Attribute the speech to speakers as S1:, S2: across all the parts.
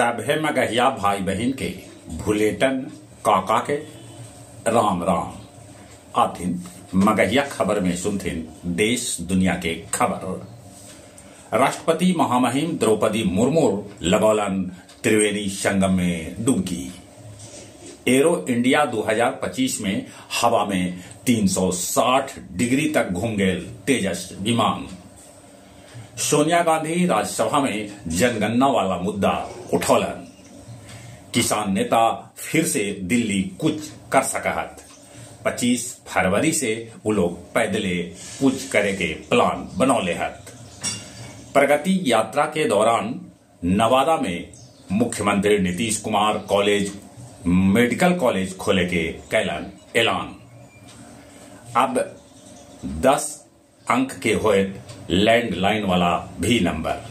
S1: सभे मगहिया भाई बहन के भुलेटन काका के राम राम। आथिन मगहिया खबर में सुनथिन देश दुनिया के खबर। राष्ट्रपति महामहिम द्रौपदी मुर्मू लगौलन त्रिवेणी संगम में डुबकी। एरो इंडिया 2025 में हवा में 360 डिग्री तक घूम गए तेजस विमान। सोनिया गांधी राज्यसभा में जनगणना वाला मुद्दा उठौलन। किसान नेता फिर से दिल्ली कूच कर सकहत। 25 फरवरी से वो लोग पैदले कूच करे के प्लान बनौले हत। प्रगति यात्रा के दौरान नवादा में मुख्यमंत्री Nitish Kumar college medical college खोले के कैलन ऐलान। अब 10 अंक के होयत लैंडलाइन वाला भी नंबर।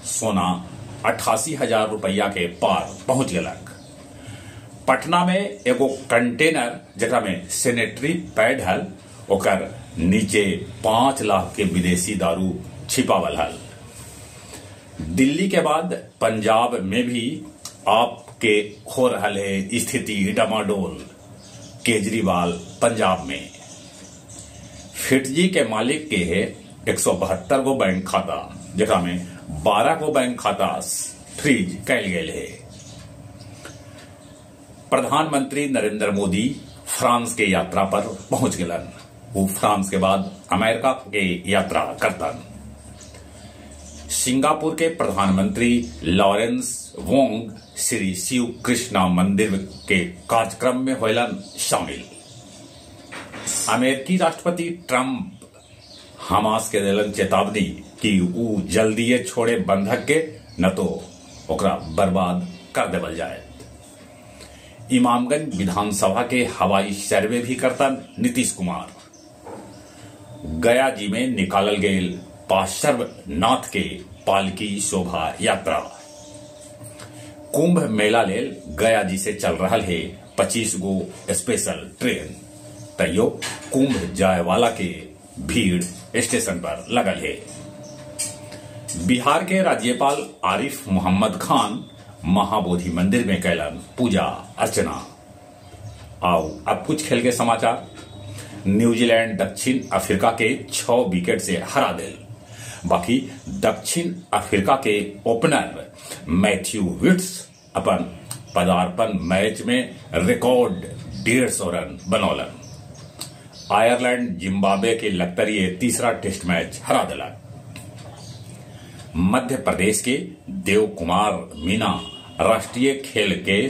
S1: सोना 88,000 रुपया के पार पहुंच गलक। पटना में एगो कंटेनर जकरा में सैनिटरी पैड हल ओकर नीचे 5 लाख के विदेशी दारू छिपावल हल। दिल्ली के बाद पंजाब में भी आपके हो रहा है स्थिति डमाडोल। केजरीवाल पंजाब में। फिटजी के मालिक के है 172 गो बैंक खाता जकरा में 12 गो बैंक खाता फ्रीज कैल गेल है। प्रधानमंत्री नरेंद्र मोदी फ्रांस के यात्रा पर पहुंच गलन। वो फ्रांस के बाद अमेरिका के यात्रा करतन। सिंगापुर के प्रधानमंत्री लॉरेंस वोंग श्री शिव कृष्णा मंदिर के कार्यक्रम में होलन शामिल। अमेरिकी राष्ट्रपति ट्रंप हमास के देलन चेतावनी कि ऊ जल्दीए छोड़े बंधक के न तो ओकरा बर्बाद कर देवल जाए। इमामगंज विधानसभा के हवाई सर्वे भी करता नीतीश कुमार। गया जी में निकालल गेल पार्श्वनाथ के पालकी शोभा यात्रा। कुंभ मेला लेल गया जी से चल रहा है 25 गो स्पेशल ट्रेन। तैयो कुंभ जाए वाला के भीड़ स्टेशन पर लगल है। बिहार के राज्यपाल आरिफ मोहम्मद खान महाबोधि मंदिर में कैलन पूजा अर्चना। आओ अब कुछ खेल के समाचार। न्यूजीलैंड दक्षिण अफ्रीका के 6 विकेट से हरा दिल। बाकी दक्षिण अफ्रीका के ओपनर मैथ्यू विट्स अपन पदार्पण मैच में रिकॉर्ड 150 रन बनौलन। आयरलैंड जिम्बाब्वे के लगतरिये तीसरा टेस्ट मैच हरा दिलक। मध्य प्रदेश के देव कुमार मीना राष्ट्रीय खेल के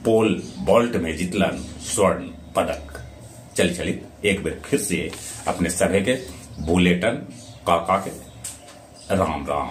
S1: पोल वॉल्ट में जीतलन स्वर्ण पदक। चल चली एक बार फिर से अपने सभे के बुलेटन काका के राम राम।